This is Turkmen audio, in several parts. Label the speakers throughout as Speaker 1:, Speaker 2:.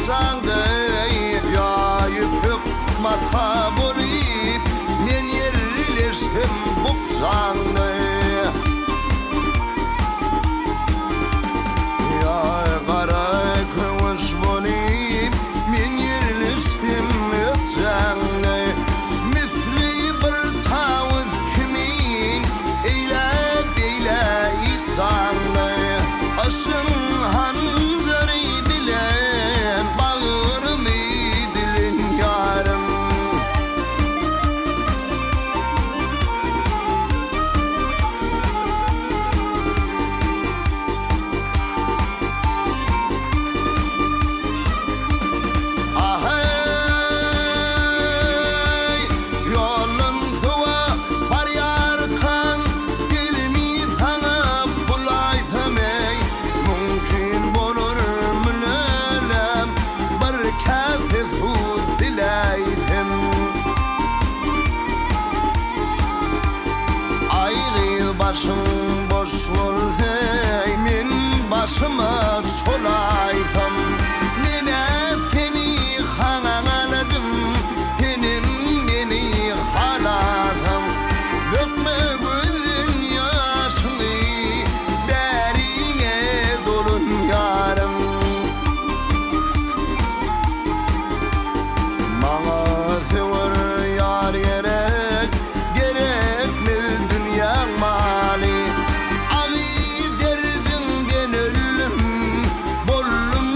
Speaker 1: bukjaňda Ýa ýüpek mata bolup men ýerleşsem bukjaňda Ýa gara köwüş bolup men ýerleşsem ökjäňde Misli bir tawus kimin eýle beýle yçaňda Yşgyň hanjary bilen bagrymy dilen ýarym. Aheý, ýoldan suwa barýarkaň, Elimi saňa bulaýsam eý, Mümkin bolar mülälem, Bir käse suw diläýsem. Aý gyz başyň boş bolsa eý, Men başyma çolaýsam. Men-ä seni hanaladym, Senem meni halasaň. Dökme gözden ýaşyňy, Bäriňe dolan ýarym. Maňa söwer ýar gerek, Gerekmez dünýäň maly. Agy derdiňden öldüm, boldum.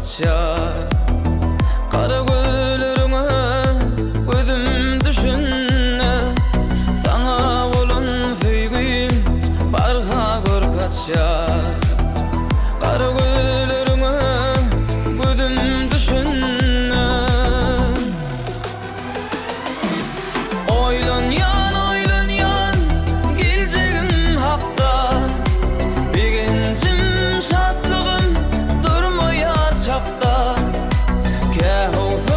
Speaker 2: açýar. Gara gözleriňe gözüm düşünde, Saňa bolan söýgim barha görk açýar. Gara gözleriňe gözüm düşünde. Oýlanýan, oýlanýan geljegim hakda, Begenjim, şatlygym durmaýar çakda. Kä howsala.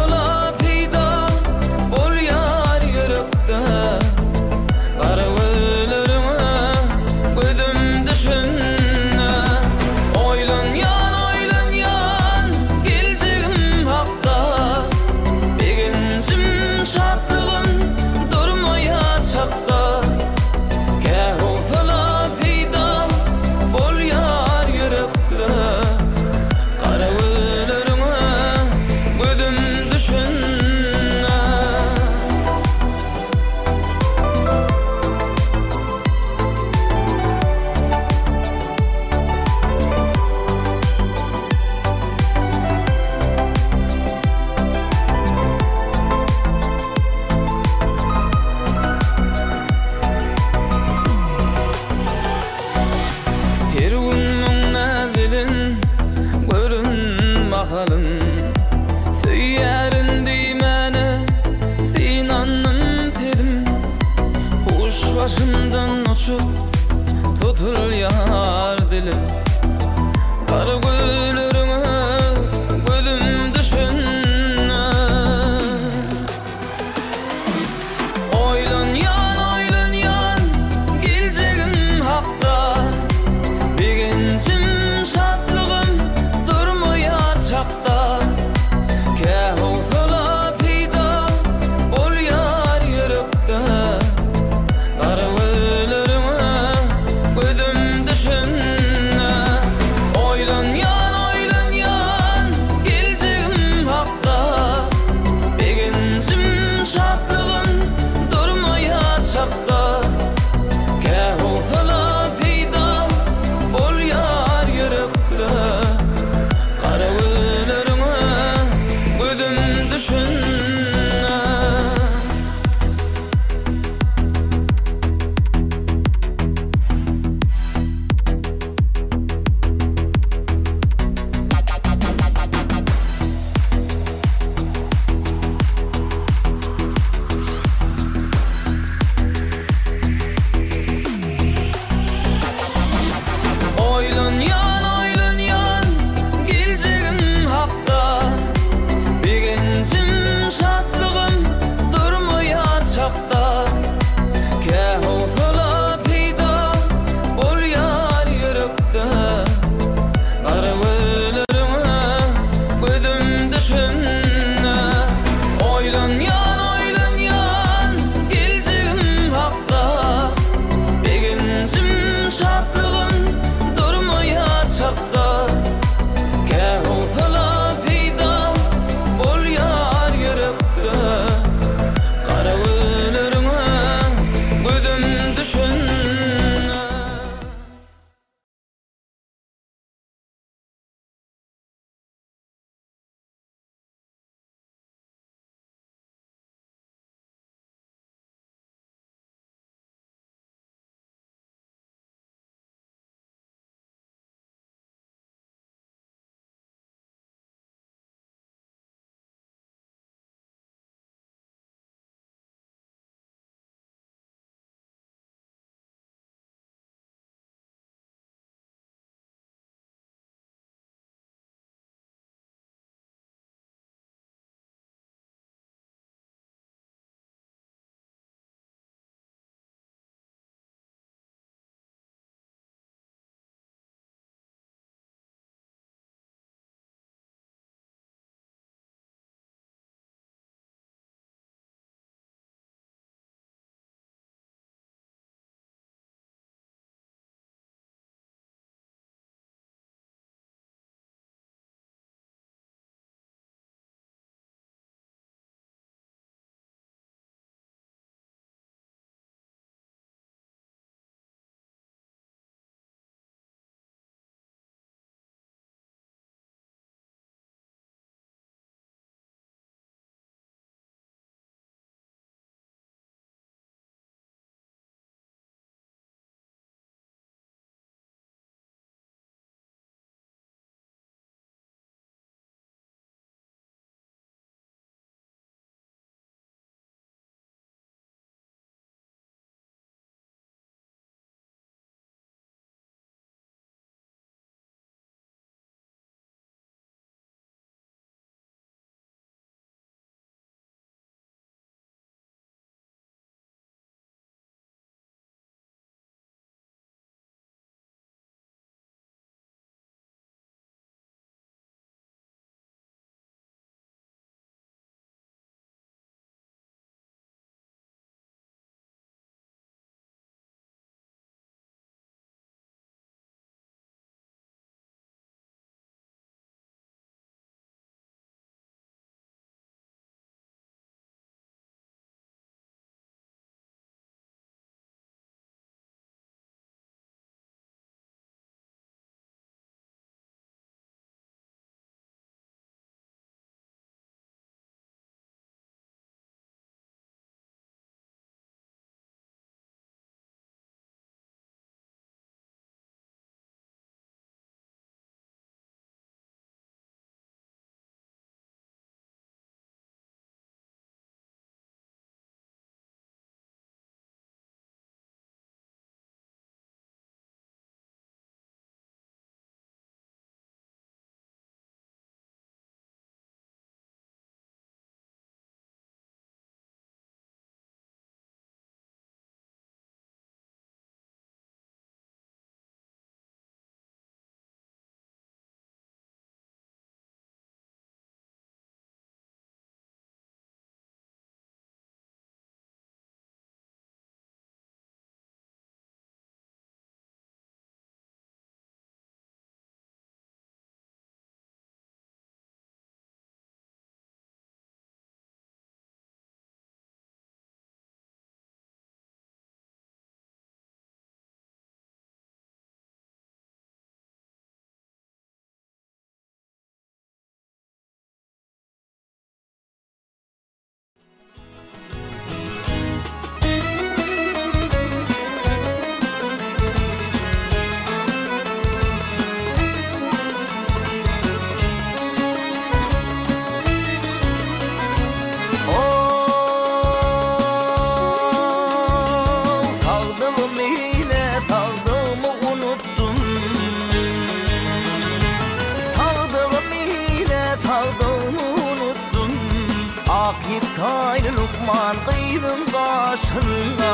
Speaker 2: lukman gyzyň gaşynda.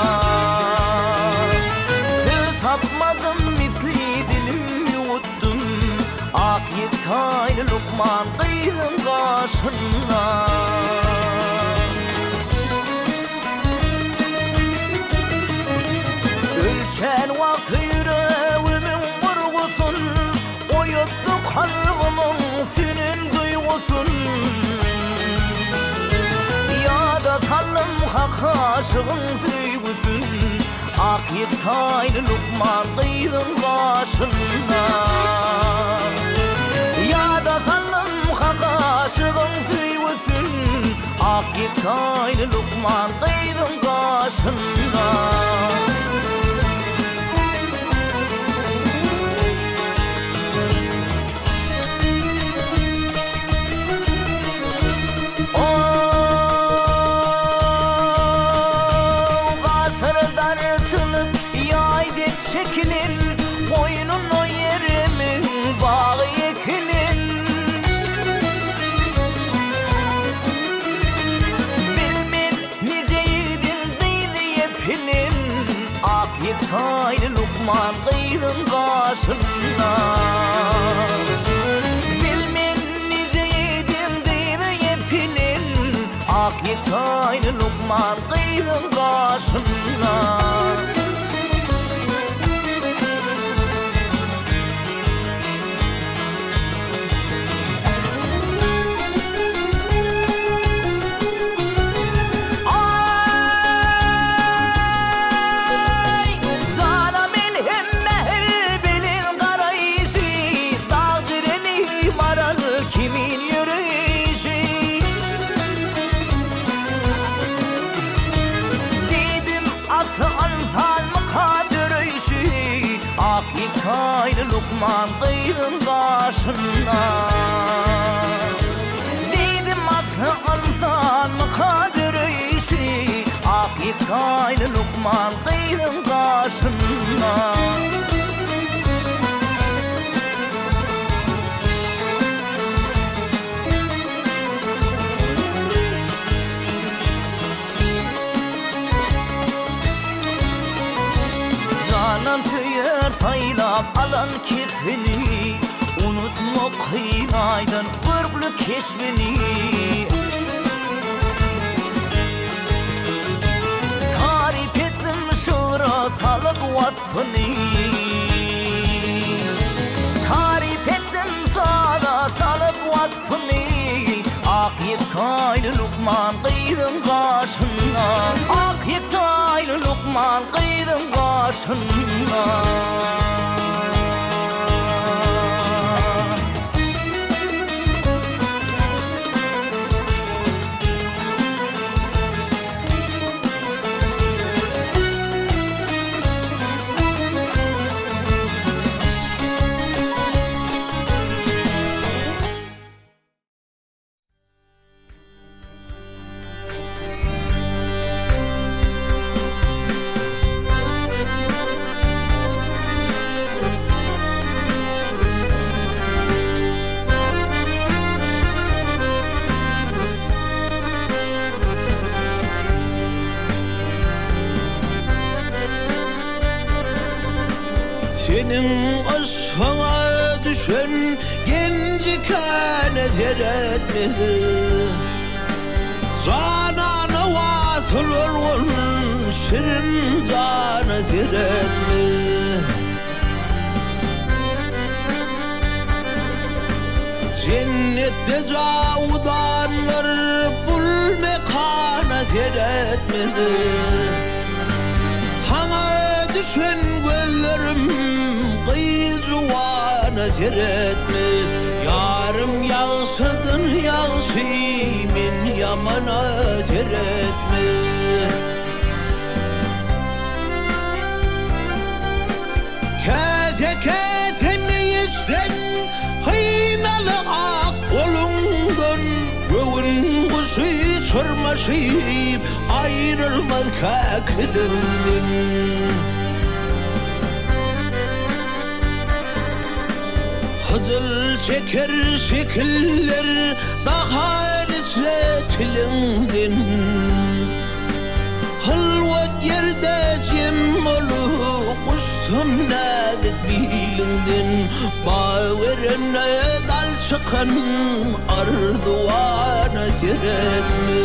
Speaker 2: Söz tapmadym misli dilim ýuwutdym, Ak ýektaýly lukman gyzyň gaşynda. Ölçän wagty ýüregimiň urgusyn, Oýatdy kalbymyň sünen duýgusyn. Ýada saldym hak aşygyň söýgüsin, Ak ýektaýly lukman gyzyň gaşynda. Ýada saldym hak aşygyň söýgüsin, Ak ýektaýly lukman gyzyň gaşynda. O gaşlary dartylyp, ýaý dek çekilen, Goýnuna ýerimiň bagy ekilen. Bilmen nije ýigidiň dyzy epinen, Ak ýektaýly lukman gyzyň gaşynda. Bilmen nije ýigidiň dyzy epinen, Ak ýektaýly lukman gyzyň gaşynda. Aý, jana melhem mähir bilen garaýşy, Dag jereni maral kimin ýöreýşi. Diýdim, asly ynsanmyka döreýşi, Ak ýektaýly lukman gyzyň gaşynda. Diýdim, asly ynsanmyka döreýşi, Ak ýektaýly lukman gyzyň gaşynda. Janan söýer saýlap alan kesbini, Unutmak kyn aýdan görkli keşbini. Taryp etdim şygra salyp waspyny, Taryp etdim saza salyp waspyny. Ak ýektaýly lukman gyzyň gaşynda, Ak ýektaýly lukman gyzyň gaşynda.
Speaker 3: Seniň yşgyňa düşen genji käne seretmedi. Janana wasyl bolgun şirin jana seretme. Jennetde jawudanlar bul mekana seretmedi. Saňa düşen gözlerim gyz juwana seretme. Ýarym ýagşydyr ýagşy men ýamana seretme. Käte käte meý içsem hynaly ak goluňdan Göwün guşy çyrmaşyp aýrylmaz käkiligiňden. Hyjyl çeker şekiller daha niçe tiliňden. Alsam näzik biliňden, Bawerende dal çykan arzuwana seretme.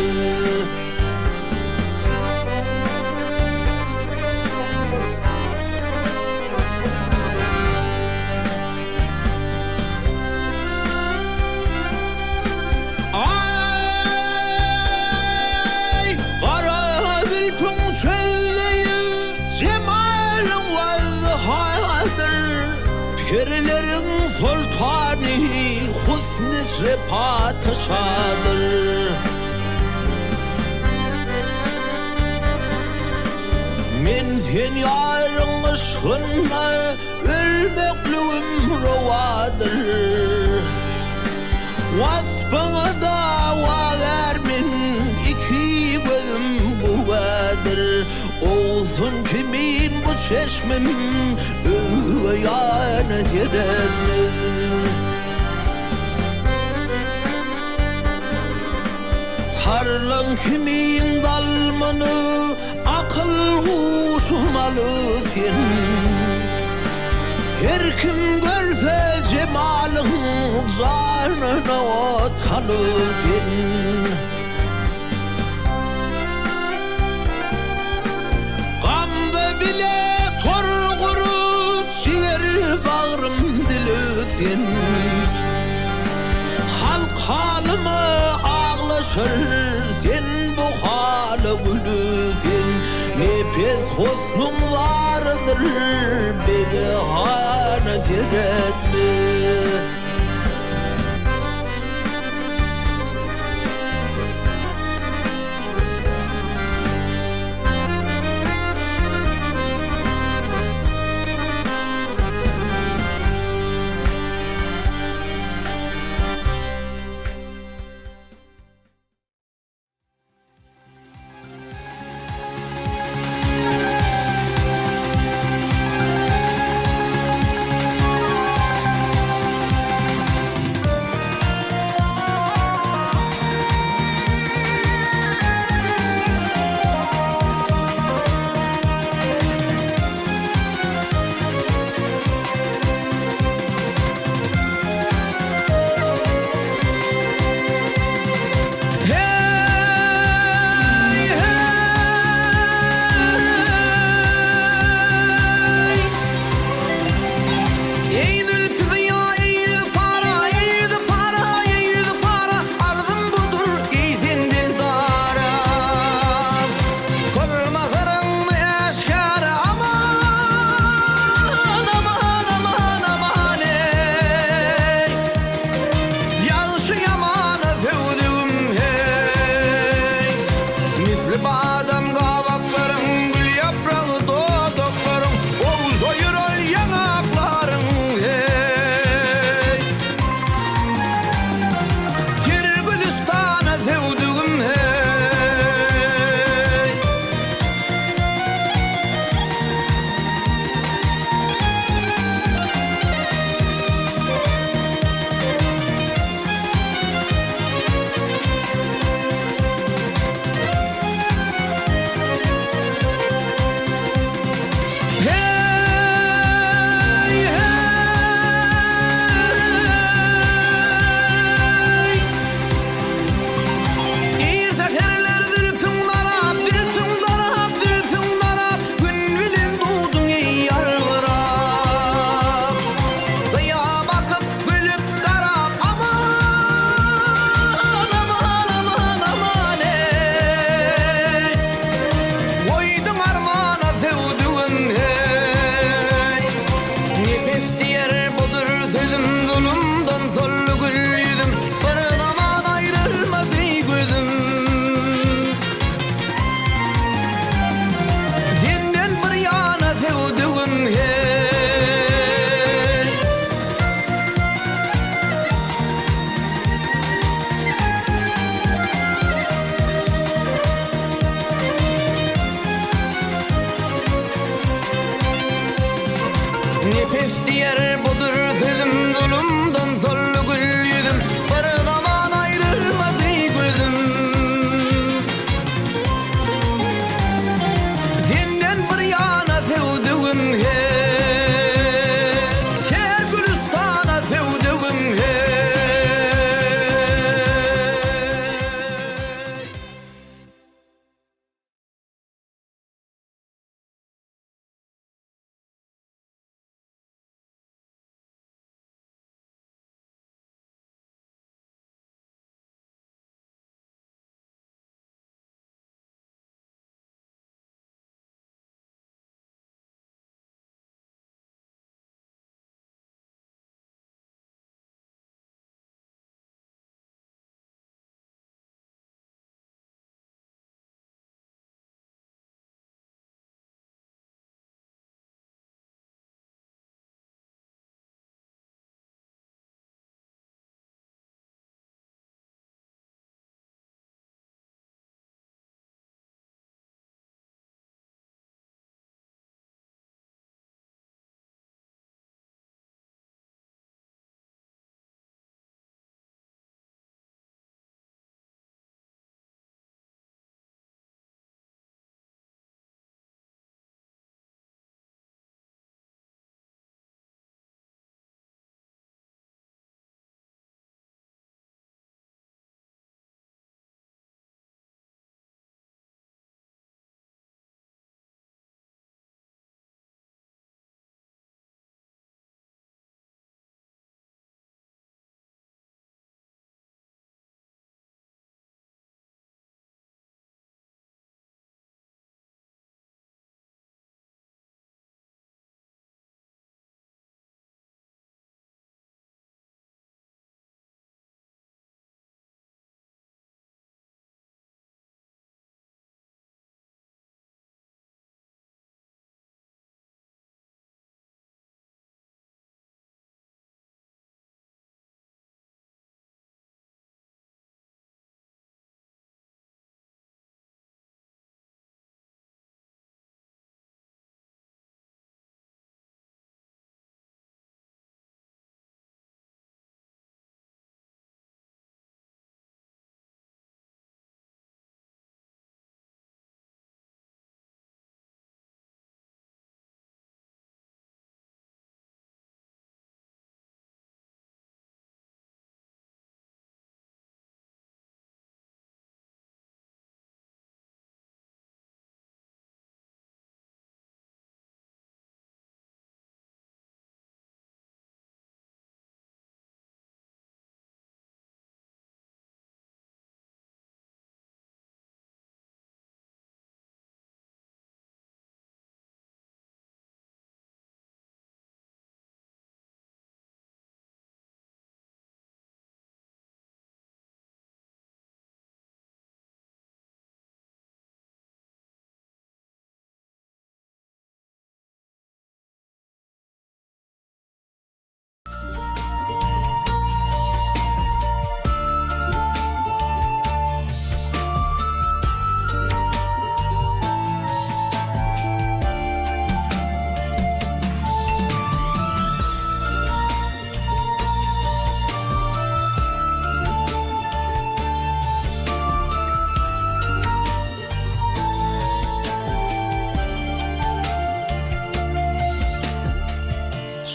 Speaker 3: Aý, gara zülpüň çözleýip, jemalyň wazhadyr. Perileriň soltany husny patyşadyr. Men sen ýaryň yşgynda Ölmekligim rowadyr. Waspyňa dawagär men, iki gözüm güwädir. Owsun kimin bu çeşmim, özge ýana seretmez. Tarlaň kimin dalmyny, Akyl-huşum aly sen. Her kim görse jemalyň, Janyna ot saly sen. Gamda bile tor gurup, Jiger-bagrym dili sen. Halk halyma aglaşar, Sen bu hala gülüsen, Nepes husnuň zarydyr, Bege hana seretme.
Speaker 2: Hey, hey! Eý zülpi zyýa, eý ýüzi para, eý ýüzi para, eý ýüzi para, Arzym budur, eý sen dildara. Kylma syryňny äşgäre, aman, aman, aman, aman, eý. Ýagşy ýamana söwdügim heý. Misli badam gabaklaryň, gül ýapragy dodaklaryň, Ogşaýyr ol ýaňaklaryň heý. Ter gülüstana söwdügim heý. Hey, hey! Ir säherler zülpüň darap, zülpüň darap, zülpüň darap, Gün bilen dogduň eý ýalbyrap. Gyýa bakyp, gülüp garap, Aman, aman, aman, aman, eý. Goýduň armana söwdügim, heý. Nepes diýer budur sözüm, Zulumdan soldy gül ýüzüm, Bir zaman aýrylmady gözüm. Senden bir ýana söwdügim, heý. Nepes diýer budur sözüm, Zulumdan soldy gül ýüzüm, Bir zaman aýrylmady gözüm. Senden bir ýana söwdügim, heý.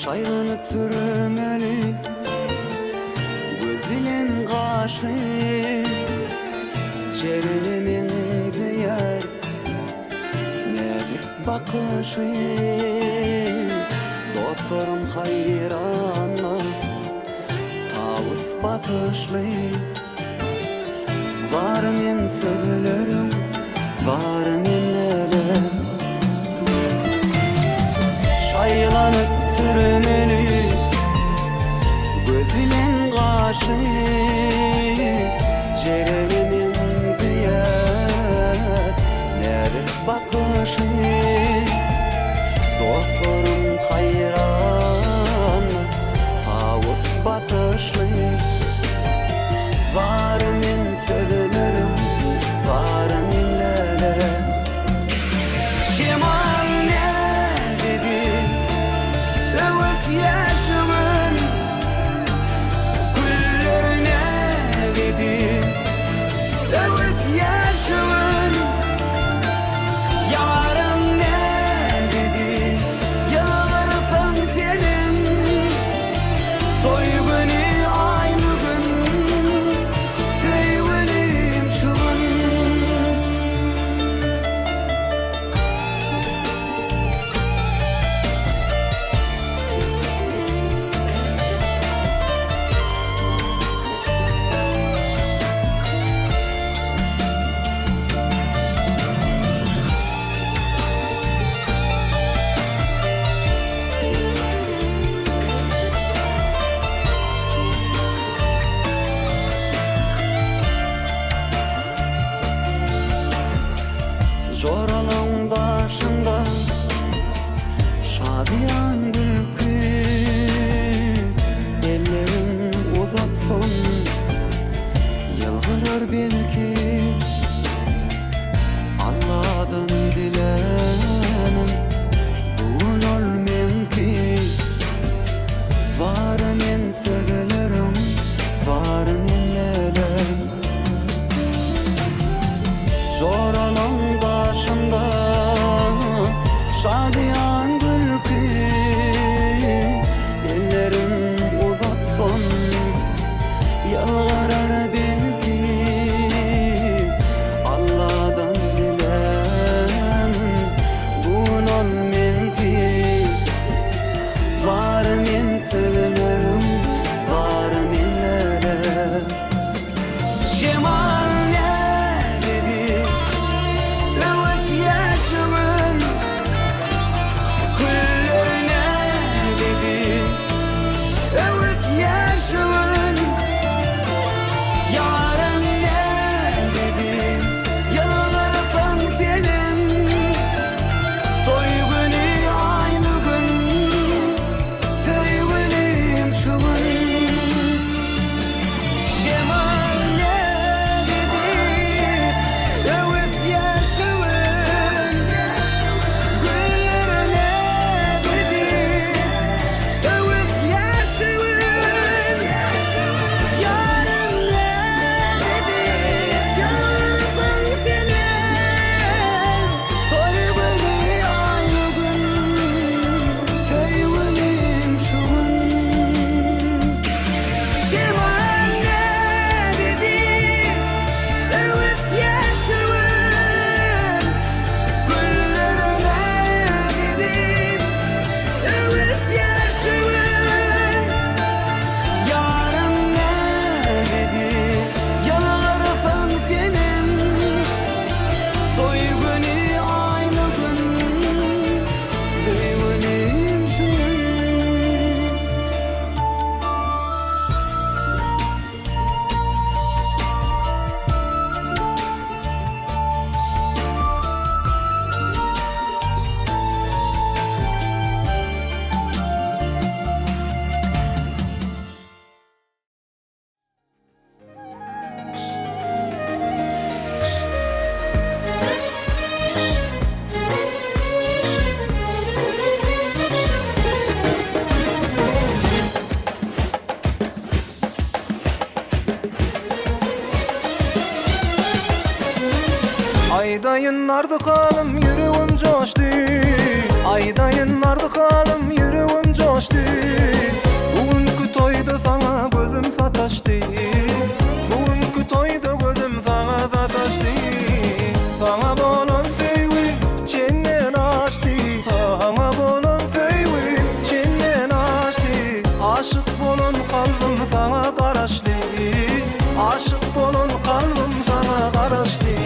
Speaker 2: Şaýlanyp sürmeli Göz bilen gaşy Çerene meňzeýär Näzik bakyşy Dostlarym haýrana Tawus basyşly Zary men sözlerim, zary men lälem. Şaýlanyp sürmeli göz bilen gaşy, Jerene meňzeýär näzik bakyşy. Dostlarym haýran, tawus basyşly. Zary men sözlerim, zary men lälem. Şemal näzigi, öwüsýär şu gün, Güller näzigi, öwüsýär şu gün, Ýarym näzigi, ýylgyrsaň senem, Toý güni aýly gün, söýgülim şu gün. Joralaň daşynda şadyýan gülki, Ellerin uzatsaň ýylgyrar belki. Alladan dilänim bu gün ol meňki, Zary men sözlerim, zary men lälem. Joralaň daşynda şadyýan gülki, Ellerin uzatsaň ýylgyrar belki. Alladan dilänim bu gün ol meňki, Zary men sözlerim, zary men lälem. Şemal näzigi, öwüsýär şu gün, Güller näzigi, öwüsýär şu gün, Ýarym näzigi, ýylgyrsaň senem, Toý güni aýly gün, söýgülim şu gün. Şemal näzigi, öwüsýär şu gün, Güller näzigi, öwüsýär şu gün, Ýarym näzigi, ýylgyrsaň senem, Toý güni aýly gün, söýgülim şu gün. Şemal näzigi, öwüsýär şu gün, Güller näzigi, öwüsýär şu gün, Ýarym näzigi, ýylgyrsaň senem, Toý güni aýly gün, söýgülim şu gün.
Speaker 4: Aýdaýyn ardyk halym ýüregim joşdy, Aýdaýyn ardyk halym ýüregim joşdy. sataşdy. Bu günki toýda gözüm saňa sataşdy. Saňa bolan söýgi çenden aşdy. Saňa bolan söýgi çenden aşdy. Aşyk bolan kalbym saňa garaşly. Aşyk bolan kalbym saňa garaşly.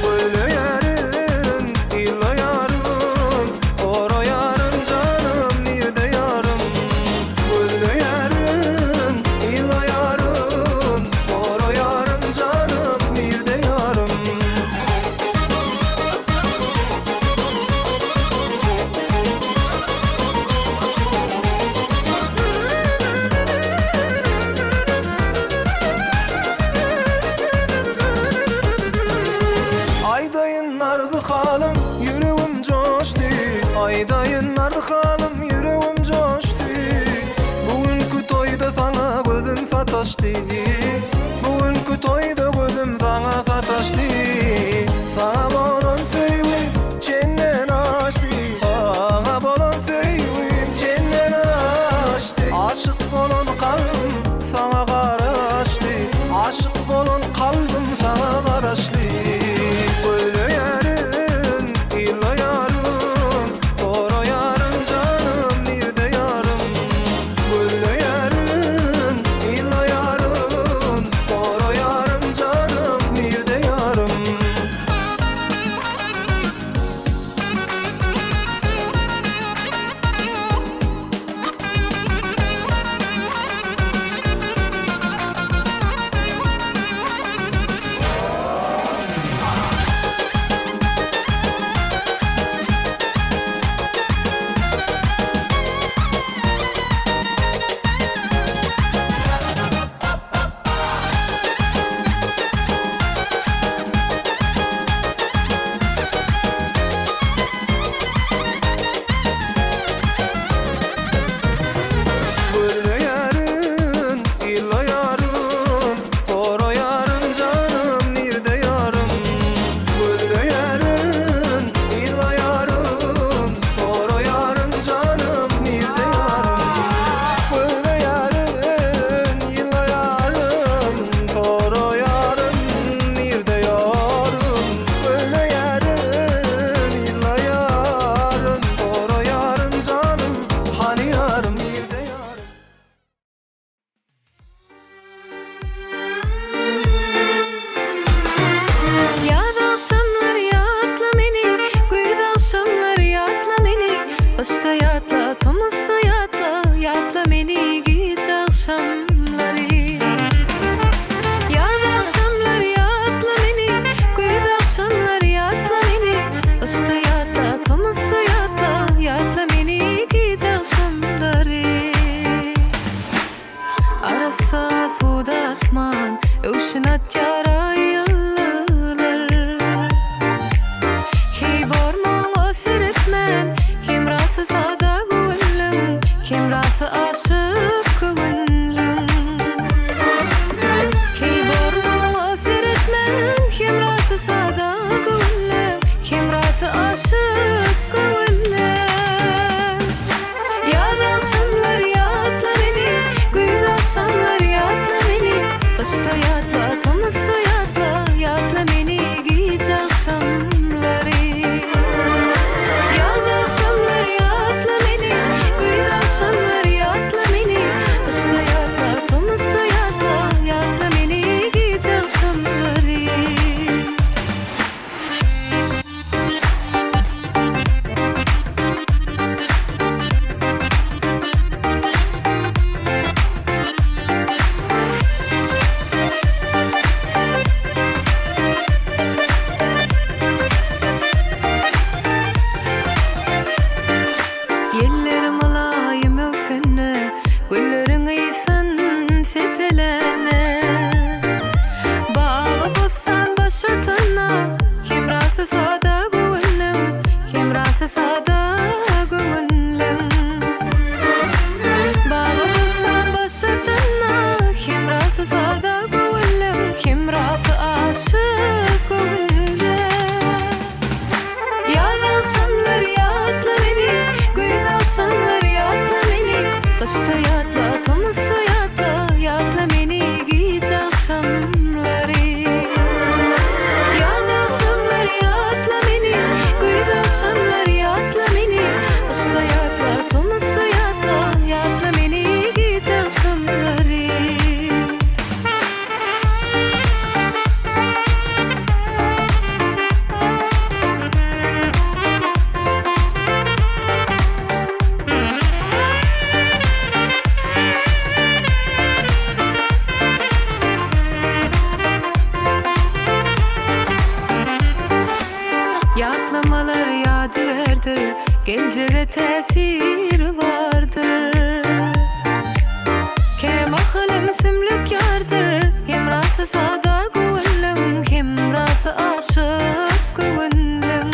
Speaker 4: Gözleýärin, ylaýaryn, soraýaryn janym nirde ýarym. Gözleýärin, ylaýaryn, soraýaryn janym nirde ýarym. Aýdaýyn arzy halym, ýüregim joşdy. Aýdaýyn arzy halym, ýüregim joşdy. Bu günki toýda saňa gözüm sataşdy. Bu günki toýda gözüm saňa sataşdy. Saňa bolan söýgim çenden aşdy. Saňa bolan söýgim çenden aşdy. Aşyk bolan kalbym saňa garaşdy. Aşyk bolan kalbym saňa garaşly. Gözleýärin, ylaýaryn, soraýaryn janym.
Speaker 5: Ýatlamalar ýadygärdir, Geljege täsiri bardyr. Kämahal ümsümlik ýardyr, Hemrasy sada göwünliň, Hemrasy aşyk göwünliň.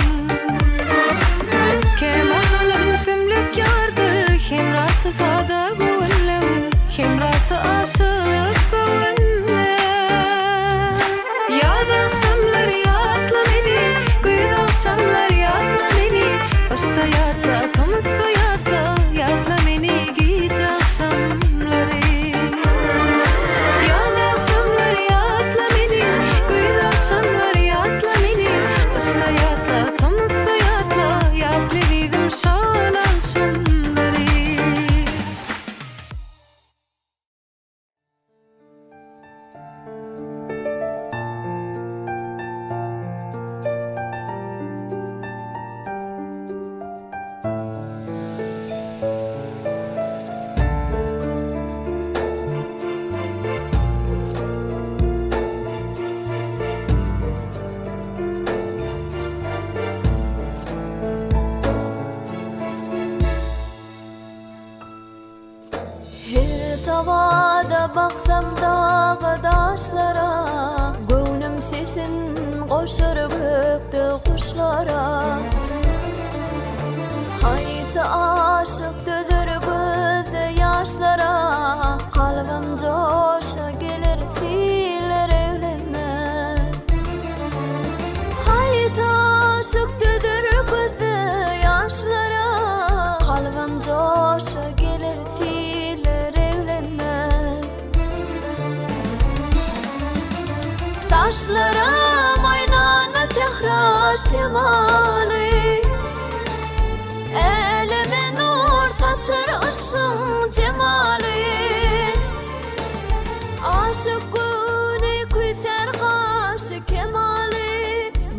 Speaker 5: Kämahal ümsümlik ýardyr, Hemrasy sada göwünliň, Hemrasy aşyk göwünliň. Ýaz agşamlar ýatla meni, Güýz agşamlar ýatla meni, Gyşda ýatla, tomusda ýatla, Ýatla meni gije agşamlary. Ýaz agşamlar ýatla meni, Güýz agşamlar ýatla meni, Gyşda ýatla, tomusda ýatla, Ýatla ezizim şol agşamlary.
Speaker 6: Her sabada baksam daga daşlara, Göwnüm sesin goşar gökde guşlara. Haýsy aşyk dözer gözde ýaşlara, Kalbym joşa geler siller eglenmez. Haýsy aşyk dözer gözde ýaşlara, Kalbym joşa geler siller eglenmez. Daşlarym oýnanma sähra şemaly, Äleme nur saçar yşgyň jemaly. Aşyk göwni küýsär gaşy kemaly,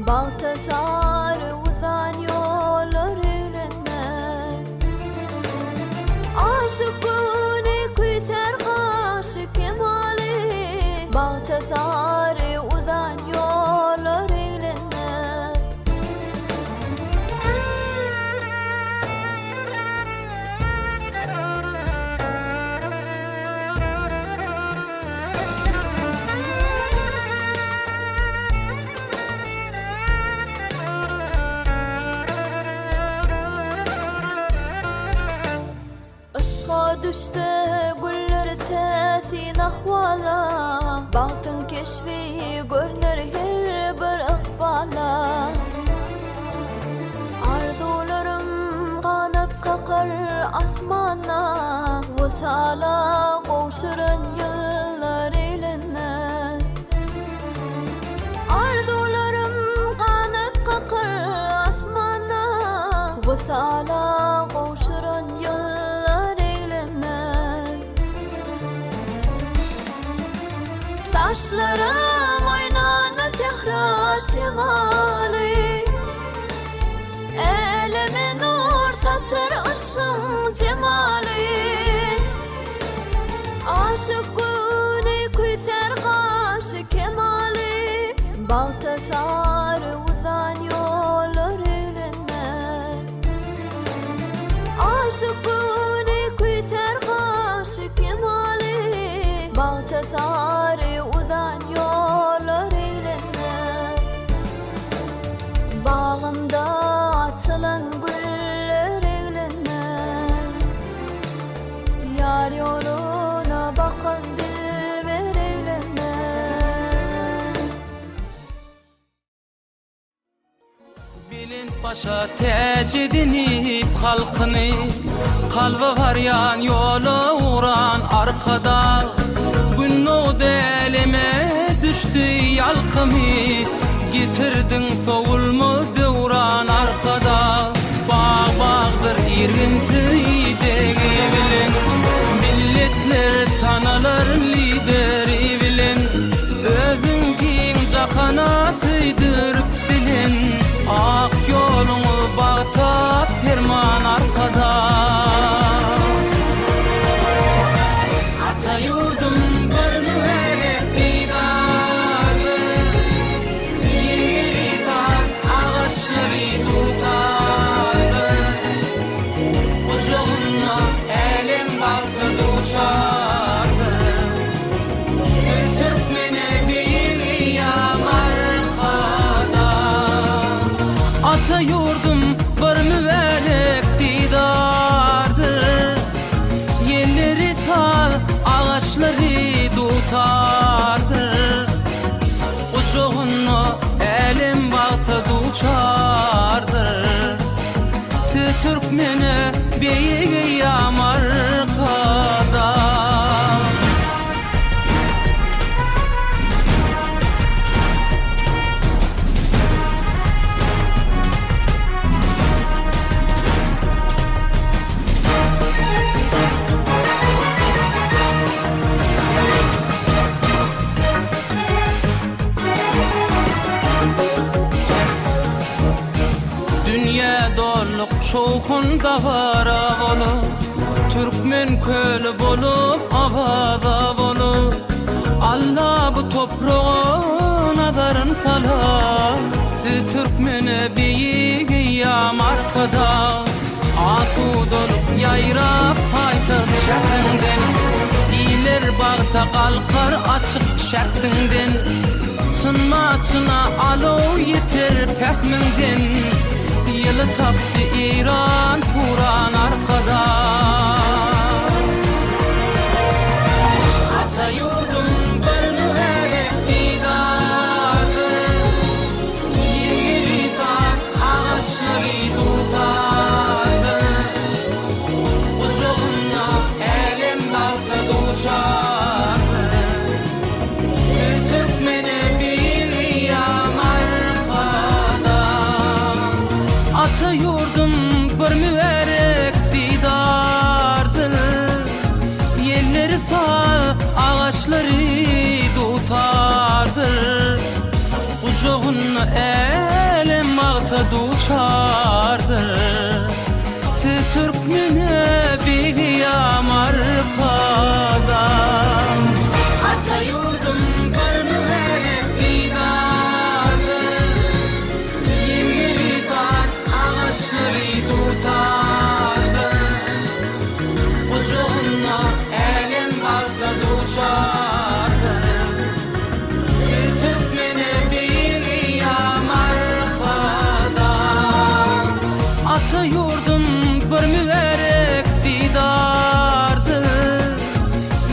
Speaker 6: Bagta sary uzan ýollar eglenmez. Aşyk göwni küýsär gaşy kemaly, Bagta sary uzan ýollar eglenmez. Yşga düşse güller täsin ahwala, Bagtyň keşbi görner her bir ykbala. Arzuwlarym ganat kakar asmana, Wysala gowşuran ýyllar eglenmez. Arzuwlarym ganat kakar asmana, Wysala gowşuran ýyllar eglenmez. Daşlarym oýnanma sähra şemaly, Äleme nur saçar yşgyň jemaly. Aşyk göwni küýsär gaşy kemaly, Bagta sary uzan ýollar eglenmez. Aşyk göwni küýsär gaşy kemaly, Bagta sary uzan ýollar eglenmez. Bagymda açylan güller eglenmez, Ýar ýoluna bakan dilber eglenmez.
Speaker 7: Belent başa täç edinip halkyny, Kalba barýan ýola ugran Arkadag. Gün-dogdy äleme düşdi ýalkymy, Getirdiň sowulmaz döwran Arkadag. Bag-bagdyr irginsiz idegi bilen, Milletler tanalar Lideri bilen. Özüň giň jahana söýdürip bilen, Ak ýoluňyz bagta perman Arkadag. Ata ýurdum bir mübärek didardyr, Ýerleri sap, agaçlary. ýurdum bir mübärek didardyr. Ýelleri saz, agaçlary dutardyr. Gujagynda älem bagta duçardyr. Siz türkmene beýik eýýam arkadag. Dünýä dolluk şowhun dabara bolup, Türkmen köli bolup Awaza bolup. Alla bu topraga nazaryn salar, Siz türkmene beýik eýýam arkadag. Asudalyk ýaýrap paýtagt şähriňden, Iller bagta galkar açyk şähdiňden. Çynma-çyna alow ýeter pähmiňden, Ýyly tapdy Eýran, Turan Arkadag. Ata ýurdum bir mübärek didardyr, Ýeri saz, agaçlary dutardyr. Gujagynda älem bagta duçardyr. Siz türkmene biýam arkadag. Ata ýurdum bir mübärek didardyr. Ýelleri saz, agaçlary dutardyr. Gujagynda älem bagta duçardyr. Siz türkmene biýam arkadag. Ata ýurdum bir mübärek didardyr. Ýelleri saz, agaçlary dutardyr. Gujagynda älem bagta duçardyr. Siz türkmene biýam arkadag. Ata ýurdum bir mübärek didardyr.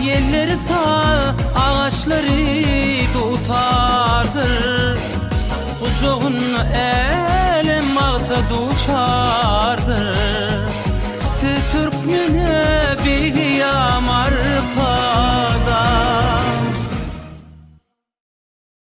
Speaker 7: Ýelleri saz, agaçlary dutardyr. Gujagynda älem bagta duçardyr.